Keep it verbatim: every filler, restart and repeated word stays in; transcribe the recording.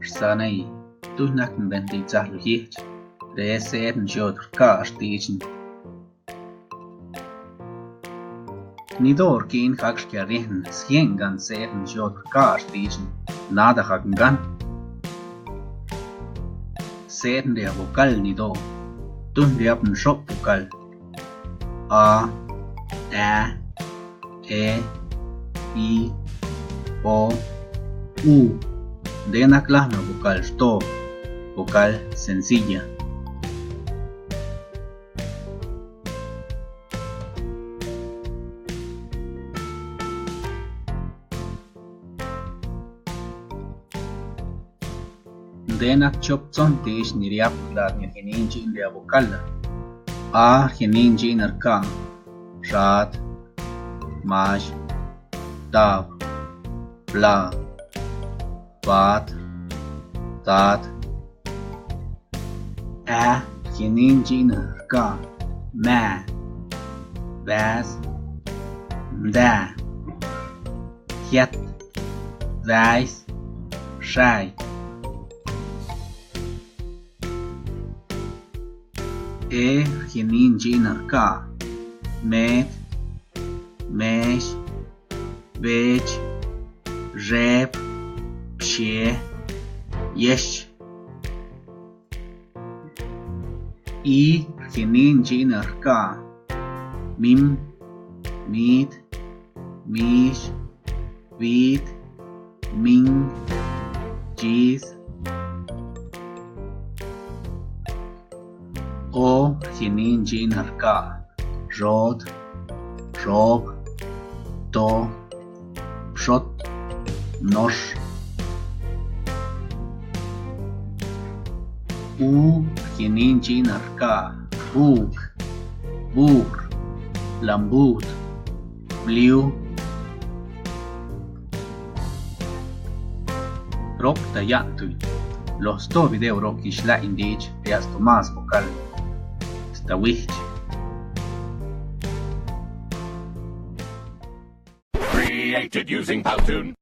Rsanei, tuj nak nben diꞌtsaj lo yich, re seed nziod rkaa xtiꞌchn. Nido rquiꞌn gac xquiarien sguienꞌ gan seed nziod rkaa xtiꞌchn, nada gac ngan. Seed nriab vocal nido, tuj nriab nxop vocal. A, ä, e, i, o, u. Nde nak lajna vocal xto, vocal sencilla. Nde nak chop tson diꞌch ni riab lad ni rguinin dxiin riab vocala. A, rguinin dxiin rkaa, xad, mash, dab, bla, bad, dad. Ä, rguinin dxiin rkaa, mä, bäs, mdä, jiat, bäis, xai. E, rguinin dxiin rkaa, med, mesh, bech, zheb, bshie, yesh. I, rguinin dxiin rkaa, mim, mid, mish, bid, min, dxiz. O, rguinin dxiin rkaa, zhod, zhob, do, bxot, nox. U, rguinin dxiin rkaa, bug, bur, lambud, bliu. Rop ta yaꞌn tu lo sto video rop quixlaꞌin dich riaꞌ sto mas vocal sta wich. Created using Powtoon.